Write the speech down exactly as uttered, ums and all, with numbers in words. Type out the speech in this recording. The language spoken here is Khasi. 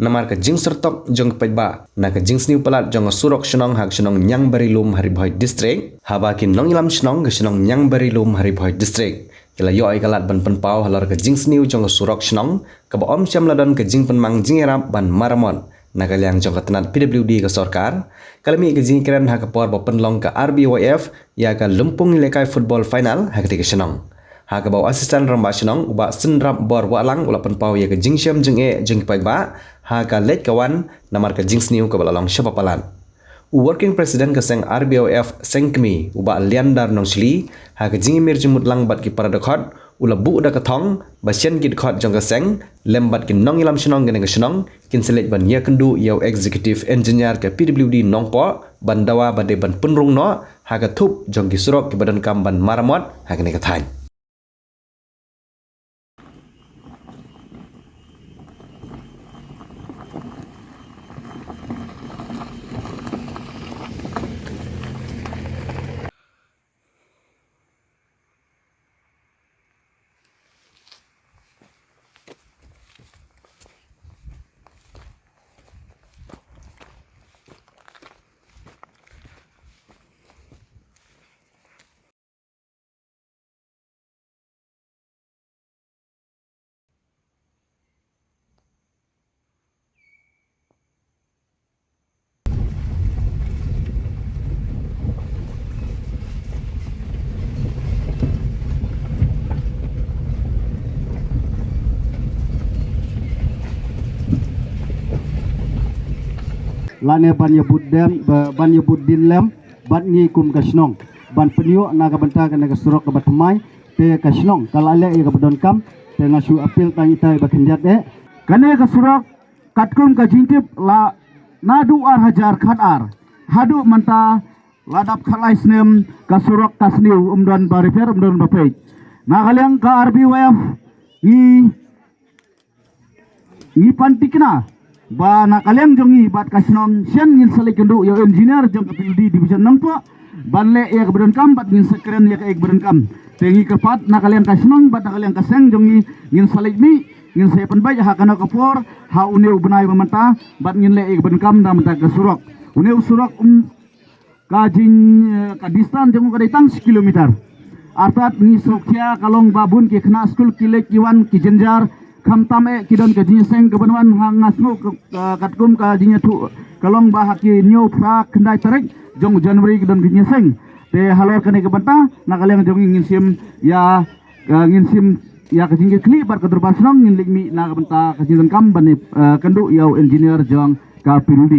Namar ka jingsyrtok jong ki paidbah na ka jingsniew palat jong ka surok shnong ha ka shnong Niangbarilum ha Ri Bhoi District, haba ki nongïalam shnong ka shnong Niangbarilum ha Ri Bhoi District ki la ïoh ïa ka lad ban pynpaw halor ka jingsniew jong ka surok shnong kaba ym shym la don ka jingpynmang jingïarap ban maramot na ka liang jong ka tnat P W D ka sorkar, ka la mih ka jingkren ha ka por ba pynlong ka R B Y F ïa ka Lympung Ïalehkai Football Final ha katei ka shnong. Ha kaba u Assistant Rangbah Shnong u Bah Synrap Bor Wahlang u la pynpaw ïa ka jingshem jingeh jong ki paidbah ha ka leit ka wan namar ka jingsniew kaba la long shaba palat. U Working President ka seng R B Y F Sengkmie u Bah Liandar Nongshli ha ka jingïamir jingmut lang bad ki para dkhot u la buh da ka thong ba shen ki dkhot jong ka seng lem bad ki nongïalam shnong kane ka shnong kin sa leit ban ïakynduh ïa u Executive Engineer ka P W D Nongpoh ban dawa ba dei ban pynrung noh ha ka thup jong ki surok kiba donkam ban maramot ha kane ka thaiñ. Lane ban ïa bud dem, ba-, ban ïa bud din lem, bad ngi kum ka shnong ban pynïoh na ka bynta kane ka surok kaba thymmai, te ka shnong ka la leh ïa kaba donkam, te nga shu appeal tang ïa ita iba khyndiat eh. Kane ka surok katkum ka jingtip la naduh ar hajar khatar haduh mynta la dap khatlai snem ka surok ka sniew, ym don ba repair, ym don ba peit. Na ka liang ka R B Y F ngi ngi pan tikna ba na ka liang jong ngi bad ka shnong shen ngin sa leit kynduh ïa u engineer jong ka P W D Division Nongpoh ban leh ïa kaba donkam bad ngin sa kren ïa kaei kaba donkam. Te ngi kyrpad na ka liang ka shnong bad na ka liang ka seng jong ngi ngin sa leit mih, ngin sa ïa pynbeit ha kano ka por, ha une u bnai ba mynta, bad ngin leh ïa kaba donkam na bynta ka surok. Une u surok, um, ka jing, eh, ka distance jong u ka dei tang shi kilometer. Artat ngi sngewkhia ka long ba bun ki khynnah skul ki leit ki wan ki jynjar, khamtam eh ki don ka jingïaseng kaban wan, ha nga sngew ka, ka, katkum ka jingïathuh ka long ba ha ki hynñiew, phra, khyndai tarik jong u January ki don ka jingïaseng. Te halor kane ka bynta na ka liang jong ngi ngin shim ïa, eh, ngin shim ïa ka jingkitkhlieh bad ka dorbar shnong, ngin leit mih na ka bynta ka jingdonkam ban, eh, kynduh ïa u engineer jong ka P W D.